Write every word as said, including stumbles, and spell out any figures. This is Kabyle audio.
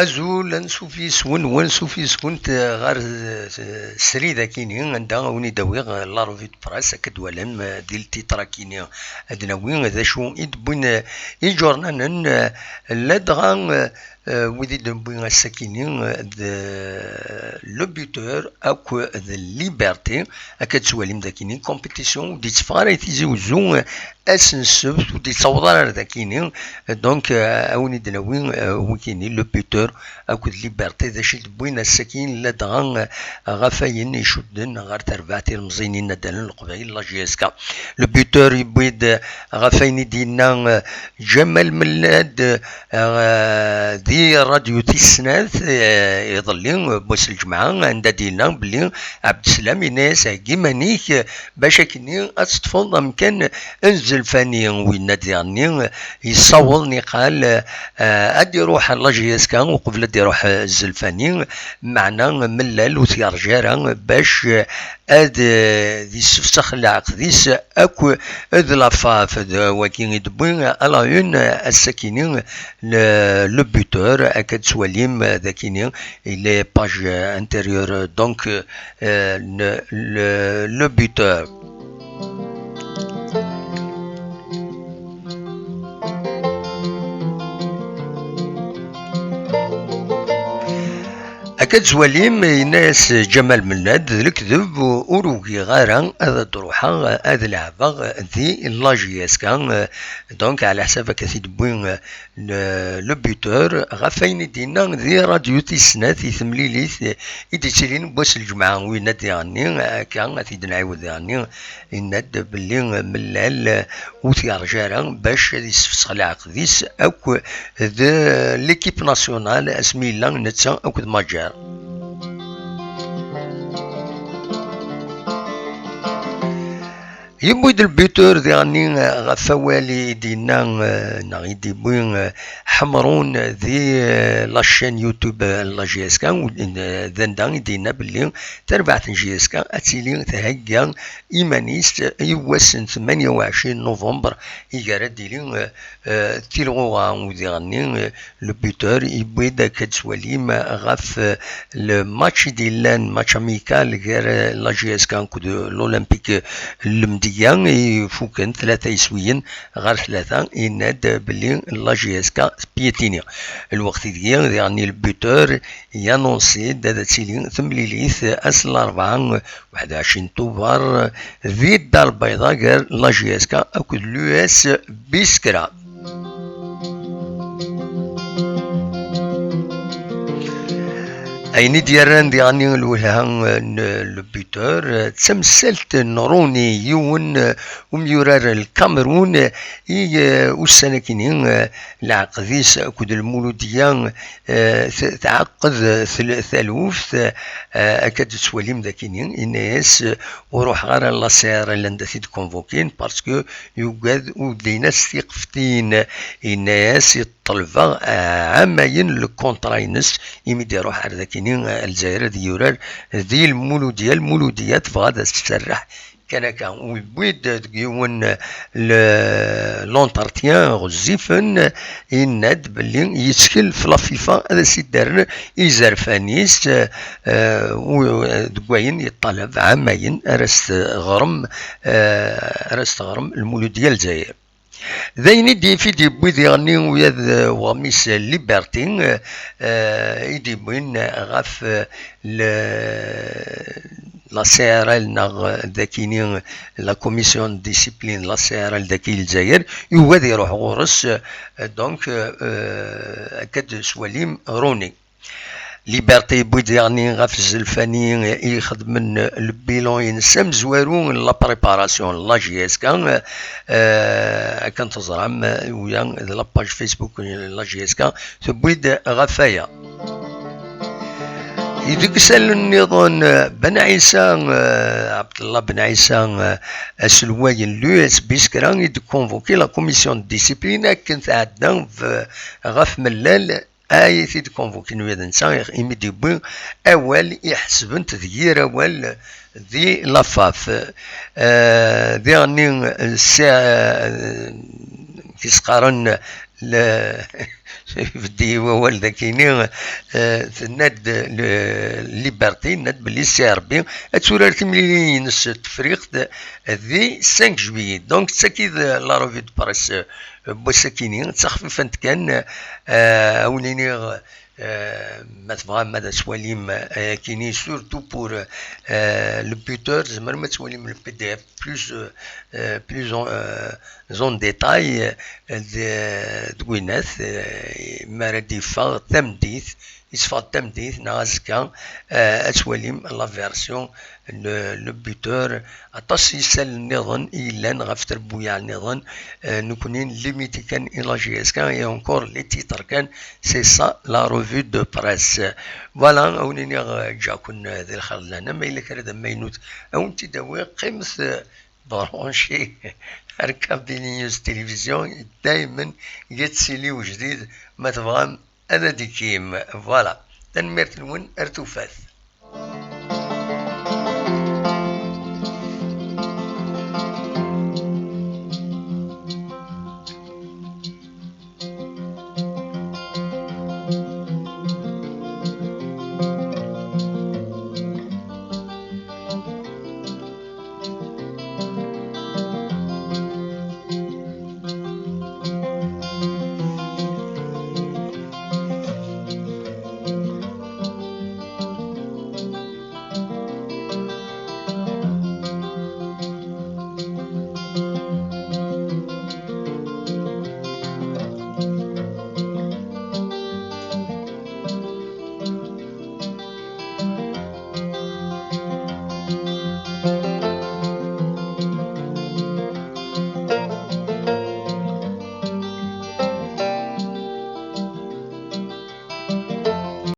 Azul, ansuf yes-wen, wansuf yes-went ɣer, eh, srid akini, anda a wen-id-awiɣ, eh, la revue de presse, akka d-twalam, eh, di ltitr akini. Ad nawi d acu i d-wwin, eh, iǧurnanen, eh, ladɣa, eh, eh, wid i d-newwi ass-akini, eh, d, eh, Le Buteur akk d Liberté, akka d-twalim d akini, compétition ur d-itteffeɣ ara i Tizi Uzzu, eh, ass n ssebt ur d-yettaweḍ ara ar dakini. Donc, euh, a wen-id-nawi, euh, wikini, Le Buteur akked Liberté, d acu i d-wwin ass-agi, ladɣa, euh, ɣef wayen icudden ɣer terbaɛt ilemẓiyen inaddalen n Leqbayel, la J S K. Le Buteur yewwi-d, euh, ɣef wayen i d-yenna, euh, Ǧamal Mellad, euh, di radyu tis snat, euh, iḍelli, euh, n wass n lǧemɛa, anda d-yenna belli Ɛebdeslam yenna-yas: "Heggi iman-ik, euh, bac akkenni ad teṭṭfeḍ amkan n Zelfani." Winna diɣenni yessaweḍ niqal, eh, ad d-iruḥ ar la J S K uqbel ad d-iruḥ, eh, Zelfani, meɛna Mellal ur t-yerǧi ara bac, eh, ad, eh, d-yessefsex leɛqed-is akk d la FAF. D wagi i d-wwi à la une, eh, ass-akini, le, Le Buteur, akka d-tettwalim, eh, d akini, les pages, eh, intérieures, donc, eh, le, le, Le Buteur. Akka d-tettwalim, yenna-yas Ǧamal Mennad: "D lekdeb, ur ugiɣ ara ad d-ruḥeɣ ad leɛbeɣ di la J S K." Donc, ɛla ḥsab akka t-id-wwi, eh, Le, Le Buteur, ɣef wayen i d-yenna di radyu tis snat i temlilit i d-yettilin n wass n lǧemɛa, winna diɣenni, akka ad t-id-nɛiwed diɣenni, yenna-d belli Mellal ur t-yerǧi ara bac ad yessefsex leɛqed-is akk d l'équipe nationale asmi yella netta akked Maǧer. Yewwi-d Le Buteur diɣenni ɣef wawal i d-yenna, eh, neɣ i d-yewwi, eh, Ḥemrun di, eh, la chaîne YouTube, eh, n la J S K, u-, eh, d anda i d-yenna belli tarbaɛt n J S K ad tili thegga iman-is i wass n tmanya u ɛecrin november, i gar ad d-tili, eh, eh, tilɣuɣa u diɣenni, eh, Le Buteur yewwi-d akka d-tettwalim ɣef, eh, le match i d-yellan, match amical gar, eh, la J S K akked l'Olympique n Lemdeyya, i fuken tlata iswiyen ɣer tlata, yenna-d belli la J S K tpiétini. Lweqt ideg diɣenni Le Buteur yanonsi-d ad tili temlilit ass n larebɛa, waḥed u ɛecrin Tubeṛ, di Dda Lbayḍa gar la J S K akked l'U S Biskra. Ayen i d-yerran diɣenni lwelha n Le Buteur, d tamsalt n Roni, yiwen n umyurar n Lkamerun, i, eh, ussan akini, eh, leɛqed-is akked Lmuludya, eh, t-, tɛeqqed tel-, taluft, eh, akka d-tettwalim d akini, yenna-yas, eh, "Ur ruḥeɣ ara la C R L anda t-id-convoquin, parce que yugad ur d-in-as tiqeftin." Yenna-yas, "Ṭelbeɣ, eh, ɛamayen le contrat-ines, imi d-iruḥ ar dakini, eh, Lezzayer ad yurar di Lmuludya." Lmuludya tebɣa ad as-tserreḥ kan akka. U yewwi-d deg yiwen, eh, le-, l'entretien ɣezzifen, yenna-d belli yettkel f la FIFA ad as-idderren izerfan-is, eh, eh, u-, deg wayen yeṭṭalab ɛamayen ara s-teɣrem, eh, ara s-teɣrem Lmuludya Lezzayer. D ayen i d-yif i d-yewwi diɣenni uyad, eh, uɣmis Liberté, eh, eh, i d-yewwin ɣef, eh, le-, la C R L neɣ, eh, dakini, la commission de discipline, la C R L daki i Lezzayer, yugi ad iruḥ ɣur-s, eh, donc, eh, akka d-tettwalim Roni. Liberté yewwi-d diɣenni ɣef Zelfani i ixedmen le bilan-ines amezwaru n la préparation n la J S K, eh, akken teẓram, eh, uya d la page Facebook n la J S K, tewwi-d ɣef waya. Deg isallen nniḍen, eh, Ben Ɛisa, eh, Ɛebdellah Ben Ɛisa, eh, aselway n l'U S Biskra, i d-convoqué la commission de discipline akken tɛedda v-, ɣef Mellal, ay t-id-convoquin ula d netta, imi d-yewwi awal iḥesben-t d yir awal di la FAF. Eh, diɣenni, eh, s-, eh, i s-qqaren Ibeddi wawal dagini, eh, tenna-d Liberté, tenna-d belli Ssi Ṛebbi ad turar timlilin-ines n Tefriqt di cinq juillet. Donc d tagi d la revue de presse, eh, n wass-akini, d taxfifant kan, eh, a wen-iniɣ, eh, ma tebɣam ad twalim, eh, ayakini, surtout pour, eh, le buteur, tzemrem ad twalim le P D F plus, eh, plus en, eh, en détail, eh, de, deg winat, eh, mi ara d-yeffeɣ tameddit, yesseffeɣ-d tameddit neɣ azekka, eh, ad twalim la version, le, le buteur. Aṭas n yisallen nniḍen i yellan ɣef trebbuyaɛ nniḍen, eh, nekkni limité kan i la J S K et encore les titres kan, c'est ça la revue de presse. Voilà, a wen-iniɣ, eh, ǧǧiɣ-ken, eh, di lxir d lehna, ma yella kra d amaynut a wen-t-id-awiɣ, qqimet, eh, branchés ar Kabylie News Télévision, daymen yettili ujdid, ma tebɣam ad d-ikim. Voilà, tanemmirt-nwen, ar tufat.